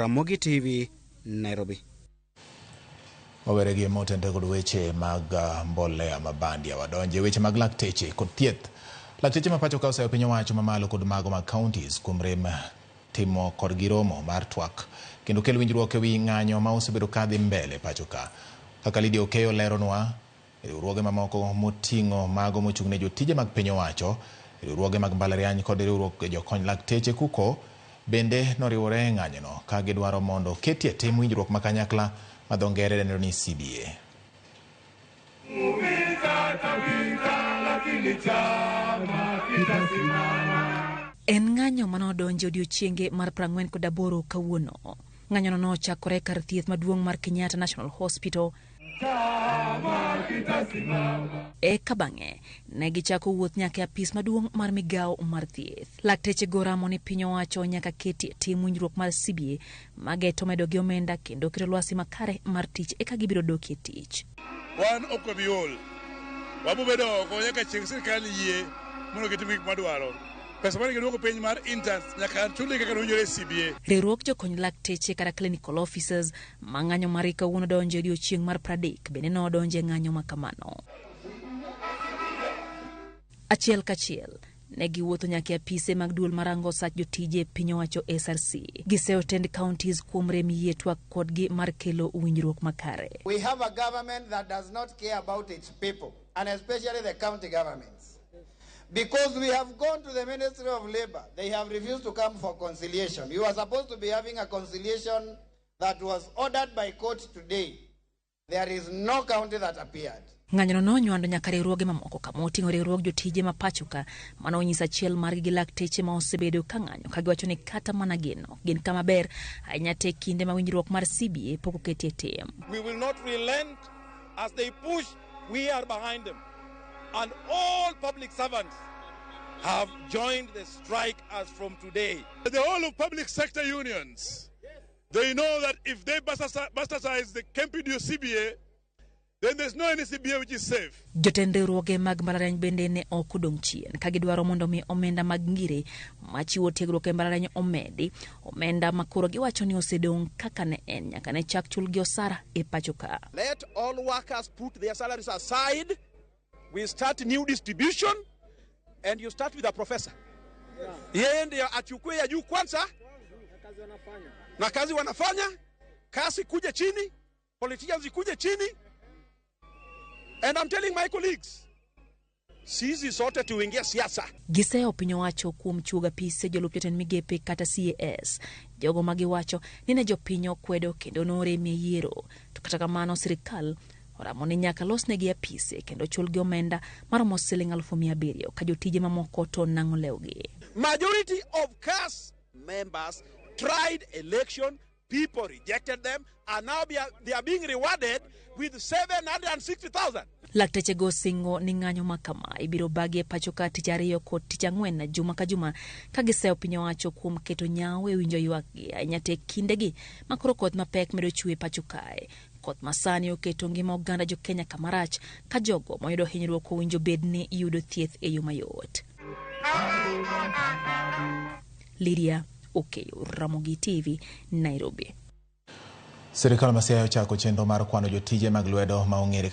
Ramogi TV, Nairobi. Wawere gi motenore kod weche mag mbolea mabandia wadonje weche mag lakteche kod thieth. Lakteche ma pacho ka oseyo piny owacho mamalo kod mago mag counties kuom rem timo kodgi romo mar twak kendo kel winjruok ewi ng'anyo ma osebedo kadhi mbele pacho ka. Kaka Lydia Okeyo leronwa, riwruoge mamoko moting'o mago mochung' ne jotije mag piny owacho, riwruoge mag mbalariany kod riwruok jokony lakteche kuko bende noriwore e ng'anyono ka gidwaro mondo ketie tim winjruok ma kanyakla ma dho ngere dendo ni CBA. En ng'anyo mane odonjo odiochienge mar 48 kawuono. Ng'anyono nochakore kar thieth maduong' mar Kenyatta National Hospital. Eka bang'e ne gichako wuoth nyaka e apis maduong' mar migawo mar thieth. Lakteche go ramo ni piny owacho nyaka keti tim winjruok mar CBA mageto medo gi omenda kendo keto lwasi makare mar tich eka gibiro dokie tich. Wan ok wabi ol. Wabiro bedo oko nyaka chieng' sirkal yie mondo gitim gik madwaro. Pesa mane giduoko piny mar interns nyaka chulgi kaka nowinjore e CBA. Riwruok jokony lakteche kata clinical officers ma ng'anyo margi kawuono donjo e odiochieng' mar 30 bende nodonjo e ng'anyo ma kamano. Achiel kachiel ne giwuotho nyaka e apise mag duol marango sach jotije piny owacho SRC. Giseyo tend counties kuom rem yie twak kodgi mar kelo winjruok makare. We have a government that does not care about its people, and especially the county governments. Because we have gone to the Ministry of Labor, they have refused to come for conciliation. You are supposed to be having a conciliation that was ordered by court today. There is no county that appeared. Ng'anyono nonywando nyaka riwruoge mamoko kama oting'o riwruog jotije ma pacho ka mano onyiso achiel margi gi lakteche ma osebedo ka ng'anyo ka giwacho ni kata mana gin ok gin kama ber ahinya te kinde ma winjruok mar CBA pok oketie tim. We will not relent as they push, we are behind them. And all public servants have joined the strike as from today. The whole of public sector unions, they know that if they bastardize the KMPDU CBA, then there's no any CBA which is safe. Jotend riwruoge mag mbalariany bende ne ok odong' chien ka gidwaro mondo mi omenda mag ngire machiwo tiegruok e mbalariany omedi omenda ma koro giwacho ni osedong' kaka ne en nyaka ne chak chulgi osara e pacho ka. Let all workers put their salaries aside. We start new distribution and you start with a professor. Yeye ndiye achukue ya juu kwanza na kazi wanafanya, kasi kuje chini, politicians ikuje chini. And I'm telling my colleagues, sisi sote tuingie siasa. Giseyo piny owacho kuom chuogo apise jolup jotend migepe kata CAS jogo ma giwacho ni ne jopiny okwedo kendo noremie yiero to kata kamano sirikal oramo ni nyaka losnegi apise kendo chulgi omenda maromo siling 700,000 ka jotije mamoko to nang'o lewgi. Majority of CAS members tried election, people rejected them, and now they are being rewarded with 760,000. Lakteche go singo ni ng'anyo ma kama ibiro bagi e pacho ka tich ariyo kod tich ang'wen juma ka juma ka giseyo piny owacho kuom keto nyawo e winjo ywakgi ahinya te kindegi ma koro koth mapek medo chwe e pacho kae. Koth masani oketo ngima oganda jo Kenya kamarach ka jogo moyudo hinyruok owinjo bed ni yudo thieth e yo mayot. Lydia Okeyo, Ramogi TV, Nairobi. Sirikal ma Siaya ochako chenro mar kwano jotije mag lwedo ma ong'ere kaka